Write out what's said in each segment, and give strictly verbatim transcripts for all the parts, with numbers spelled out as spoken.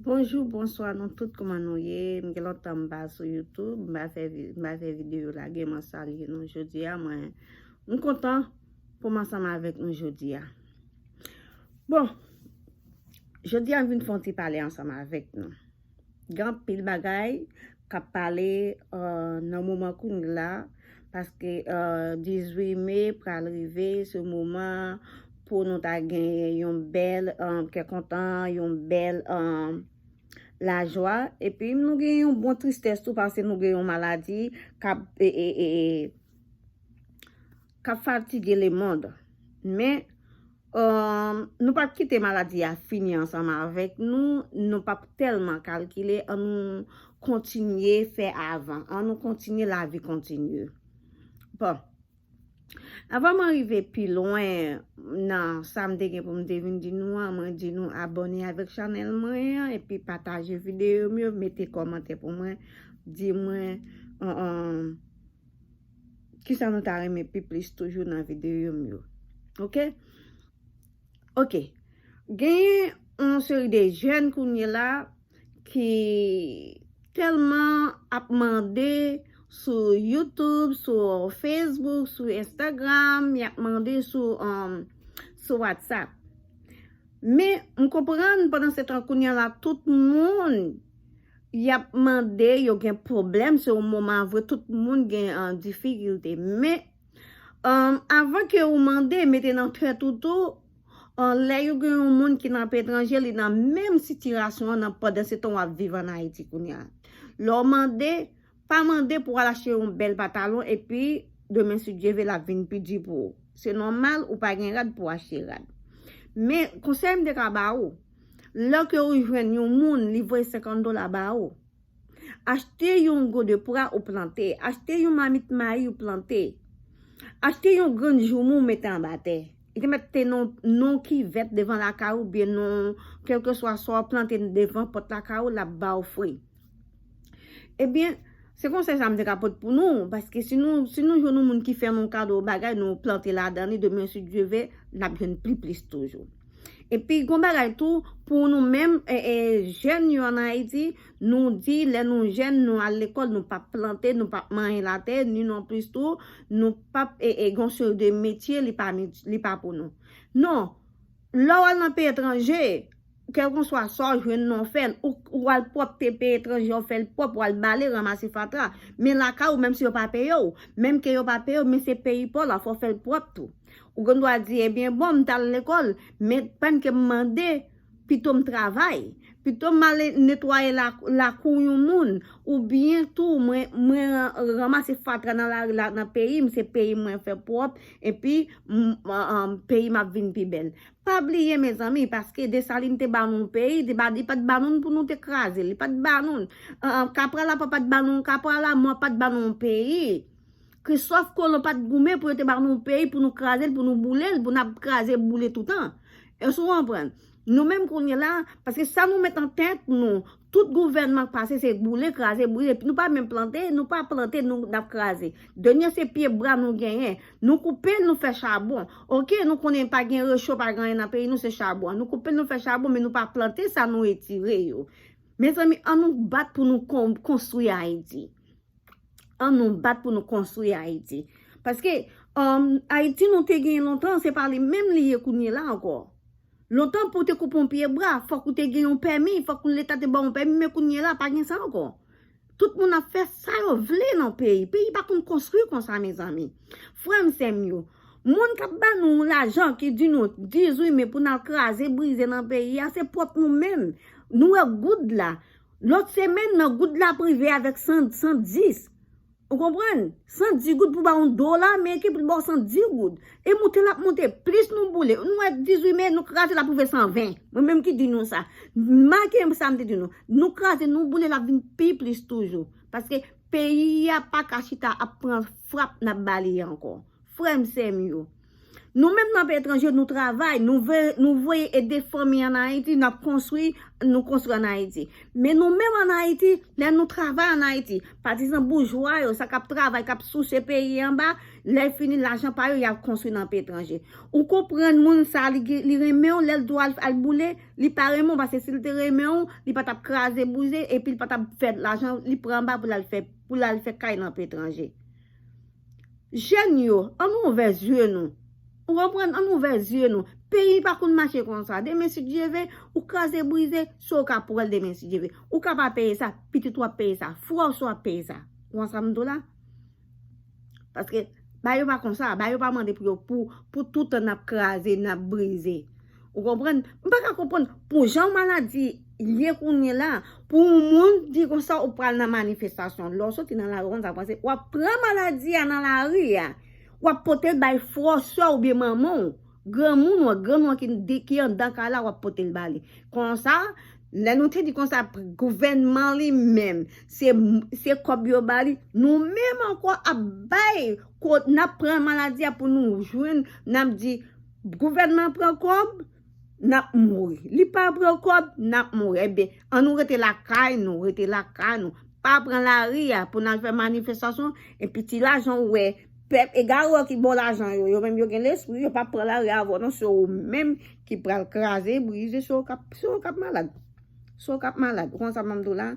Bonjou, bonswa nou tout, kòman nou ye? M gen lontan m pa sou YouTube, m pa fè vi- m pa fè videyo lage, mwen salye nou jodi a, mwen m kontan pou m ansanm avèk nou jodi a. Bon, jodi a m vin fè yon ti pale ansanm avèk nou. Gen anpil bagay k ap pale uh, nan moman kounye la, paske uh, dizuit me pral rive, se moman pou nou ta gen yon bèl um, kè kontan, yon bèl um, lajwa. Epi nou gen yon bon tristès tou, paske nou gen yon maladi k ap e, e, e, k ap fatige lemonn. Men um, nou p ap kite maladi a fini ansanm avèk nou, nou p ap tèlman kalkile, an nou kontinye fè avan, an nou kontinye, lavi kontinye. Bon, avan mwen rive pi lwen nan sa m te gen pou m te vin di nou an, mwen di nou abòne avèk chanèl mwen an, epi pataje videyo m yo, mete kòmantè pou mwen, di mwen um, um, kisa nou ta renmen pi plis toujou nan videyo m yo. Oke? Oke. Genyen yon seri de jèn kounye la ki tèlman ap mande sou YouTube, sou Facebook, sou Instagram, y ap mande sou, um, sou WhatsApp. Men, m konprann pandan se tan kounye la, tout moun y ap mande, yo gen pwoblèm, se yon moman vre, tout moun gen uh, difikilte. Men, um, avan ke ou mande, mete nan tèt ou tou, uh, lè yo gen yon moun ki nan peyi etranje, li nan menm sitiyasyon an, nan pandan se tan w ap viv ann Ayiti kounye a. Lè w mande, pa mande pou w al achte yon bèl patalon, epi demen si Dye vle, l ap vin pi di pou ou. Se nòmal, ou pa gen rad pou w achte rad. Men, konsèy m te ka ba ou, lè ke ou jwenn yon moun, li voye senkant dola ba ou, achte yon gode pwa ou plante, achte yon mamit mayi ou plante, achte yon grenn joumou ou mete anba tè. Li te mèt te non, non kivèt devan lakay ou, byen non, kèlkeswa sa w plante devan pòt lakay ou, l ap ba w fwi. Ebyen, se konsèy sa m te ka pote pou nou, paske si nou, si nou jwenn yon moun ki fè nou kado bagay, nou plante ladan li, demen si Dye vle, n ap jwenn pi plis toujou. Epi, gon bagay tou, pou nou menm, e, e, jèn yo ann Ayiti, nou di, lè nou jèn, nou al lekòl, nou p ap plante, nou p ap manyen latè, ni non plis tou, nou p ap, e, e, gon seri de metye, li pa, li pa pou nou. Non, lè w al nan peyi etranje, kèlkeswa sa w jwenn nan w fè l, ou, ou al pwòpte peyi etranje, w fè l pwòp, w al bale, ranmase fatra. Men lakay ou, menm si yo pa peye w, menm ke yo pa peye w, men se peyi pa w la, fò w fè l pwòp tou. Ou gen dwa di, ebyen, bon, m t al lekòl, men pandan ke m mande, pito m travay. Pito m ale netwaye la, lakou yon moun, oubyen tou, mwen, mwen ranmase fatra nan lari la, nan peyi m, se peyi mwen fè pwòp, epi m, m, m, peyi m ap vin pi bèl. Pa bliye, mezanmi, paske Desalin te ba nou yon peyi, te ba, li pa t ba nou l pou nou te kraze l, li pa t ba nou l. Kapra la pa, pa t ba nou, kapra la mò pa t ba nou yon peyi. Kristòf Kolon pa t goumen pou yo te ba nou yon peyi, pou nou kraze l, pou nou boule l, pou n ap kraze, boule toutan. Èske w konprann? Nou menm kounye la, paske sa nou met nan tèt nou, tout gouvènman k pase se boule, kraze, boule, epi nou pa menm plante, nou pa plante, nou n ap kraze. Dènye se pye bwa nou genyen. Nou koupe l, nou fè chabon. Oke, nou konnen pa gen recho, pa gen anyen nan peyi nou, se chabon. Nou koupe l, nou fè chabon, men nou pa plante sa, nou retire yo. Mezanmi, an nou bat pou nou kon, konstwi Ayiti. An nou bat pou nou konstwi Ayiti. Paske um, Ayiti nou te gen lontan, se pa li menm li ye kounye la ankò. Lontan pou w te koupe yon pye bwa, fòk ou te gen yon pèmi, fòk Leta te ba w yon pèmi, men kounye la pa gen sa ankò. Tout moun ap fè sa yo vle nan peyi. Peyi pa konn konstwi konsa, mezanmi. Frè m, sè m yo, moun k ap ba nou lajan ki di nou dizuit me pou n al kraze, brize nan peyi a, se pwòp nou menm. Nou wè goud la. Lòt semèn nan, goud la ap rive avèk san, san dis. Ou konprann? San dis goud pou ba w yon dola, men ki pou l ba w san dis goud. E moute l ap moute. Plis nou boule. Nou wè dizuit me, nou kraze l ap rive san ven. Mwen menm ki di nou sa. Make sa m te di nou. Nou kraze, nou boule, l ap vin pi plis toujou. Paske peyi a pa ka chita ap pran frap n ap ba li ankò. Frè m, sè m yo. Nou menm nan peyi etranje, nou travay, nou ve- nou voye ede fanmi ann Ayiti, n ap konstwi, nou konstwi ann Ayiti. Men nou menm ann Ayiti, lè nou travay ann Ayiti, patizan boujwa yo, sa k ap travay, k ap souse peyi anba, lè fini lajan pa yo, y al konstwi nan peyi etranje. Ou konprann moun sa, li, li renmen w, lè l di w al, al boule, li pa renmen w, paske si l te renmen w, li pa t ap kraze brize, epi li pa t ap fè lajan, li pran anba pou l al fè, pou l al fè kay nan peyi etranje. Jèn yo, ann ouvè zye nou. Ou konprann? Ann ouvè zye nou. Peyi pa konn mache konsa. Demen, si Dye ve, ou kraze brize, sa w ka pran demen, si Dye ve. Ou ka pa peye sa, pitit ou ap peye sa, frè w ap peye sa. Ou konn sa m di w la? Paske, ba yo pa konsa, ba yo pa mande pou yo, pou, pou toutan n ap kraze, n ap brize. Ou konprann? M pa ka konprann pou jan yon maladi ye kounye la, pou yon moun di konsa ou pral nan manifestasyon. Lè w soti nan lari konsa, panse w ap pran maladi a nan lari a, w ap pote l bay frè w, sè w oubyen manman w, granmoun w, granmoun w ki, ki anndan kay la, w ap pote l ba li. Konsa, lè nou te di konsa, gouvènman li menm, se, se kòb yo ba li, nou menm ankò ap bay, ko- n ap pran maladi a pou nou jwenn, n ap di, gouvènman pran kòb, n ap mouri. Li pa pran kòb, n ap mouri. Ebyen, ann nou rete lakay nou, rete lakay nou. Pa pran lari a pou n al fè manifestasyon, epi ti lajan ou wè, pèp egare ki ba w lajan yo, yo menm yo gen lespri, yo p ap pran lari a avè w non, se ou menm ki pral kraze, brize, se ou k ap, se ou k ap malad. Se ou k ap malad. Ou konn sa m ap di w la?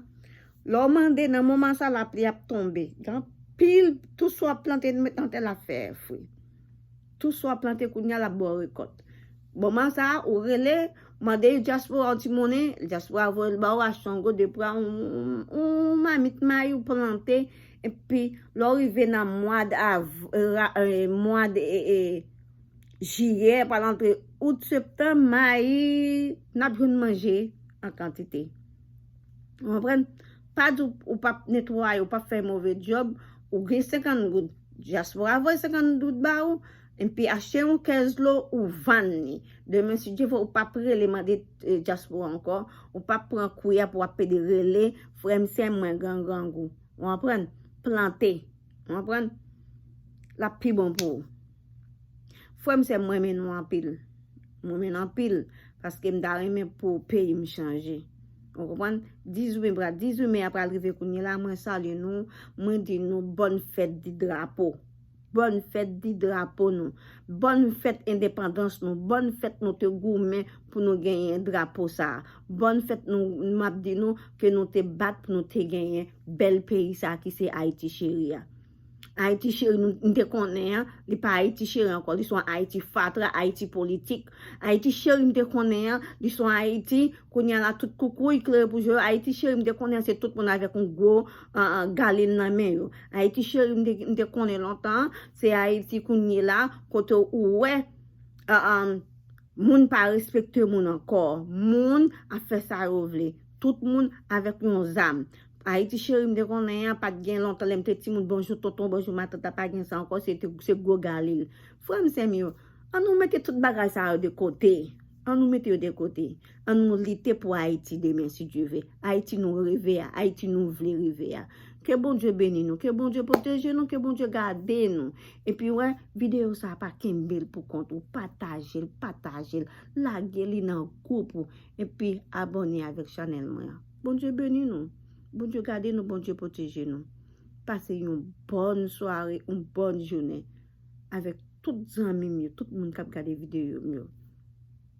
Lè w mande nan moman sa, lapli ap tonbe. Gen anpil, tout sa w ap plante, met nan tè l ap fè fwi. Tout sa w ap plante kounye a, l ap ba w rekòt. Moman sa, ou rele, mande dyaspora yon ti monnen, dyaspora voye l ba ou, achte yon gwo de pwa, yon, yon, yon mamit mayi ou plante, epi lè w rive nan mwa d av- ra- eh, mwa d eh, eh, jiyè, pral antre out, septanm, mayi, n ap jwenn manje an kantite. Ou konprann? Pa di w, ou p ap netwaye, ou p ap fè move djòb, ou gen senkant goud. Dyaspora voye senkant goud ba ou, epi achte yon kèz dlo, ou vann li. Demen, si Dye vle, ou p ap rele mande eh, dyaspora ankò, ou p ap pran kwi a pou w ap pede rele, frè m, sè m, mwen gen grangou. Ou konprann? Plante. Ou konprann? L ap pi bon pou ou. Frè m, sè m, mwen renmen nou anpil. Mwen renmen nou anpil, paske m ta renmen pou peyi m chanje. Ou konprann? Dizuit me, pra- dizuit me a pral rive kounye la, mwen salye nou, mwen di nou bòn fèt di drapo. Bòn fèt di drapo nou. Bòn fèt endepandans nou. Bòn fèt nou te goumen pou nou genyen drapo sa a. Bòn fèt nou, m ap di nou ke nou te bat pou nou te genyen bèl peyi sa a ki se Ayiti cheri a. Ayiti cheri nou, nou te konnen an, li pa Ayiti cheri ankò, li se yon Ayiti fatra, Ayiti politik. Ayiti cheri m te konnen an, li se yon Ayiti, kounye a la tout koukouy klere pou je yo. Ayiti cheri m te konnen an, se tout moun avèk yon gwo an, an, galil nan men yo. Ayiti cheri m te, m te konnen lontan an, se Ayiti kounye la, kote ou wè, an, an, moun pa respekte moun ankò. Moun ap fè sa yo vle. Tout moun avèk yon zam. Ayiti cheri m te konnen an, pa t gen lontan lè m te timoun, bonjou tonton, bonjou matant, pa gen sa ankò, se te, se gwo galil. Frè m, sè m yo, ann nou mete tout bagay sa yo de kote. Ann nou mete yo de kote. Ann nou lite pou Ayiti demen, si Dye vle. Ayiti nou reve a, Ayiti nou vle rive a. Ke Bondye beni nou, ke Bondye pwoteje nou, ke Bondye gade nou. Epi wè, videyo sa a pa kenbe l pou kont ou, pataje l, pataje l, lage li nan gwoup ou, epi abòne avèk chanèl mwen an. Bondye beni nou, Bondye gade nou, Bondye pwoteje nou. Pase yon bòn sware, yon bòn jounen avèk tout zanmi m yo, tout moun k ap gade videyo m yo.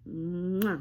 Mwa!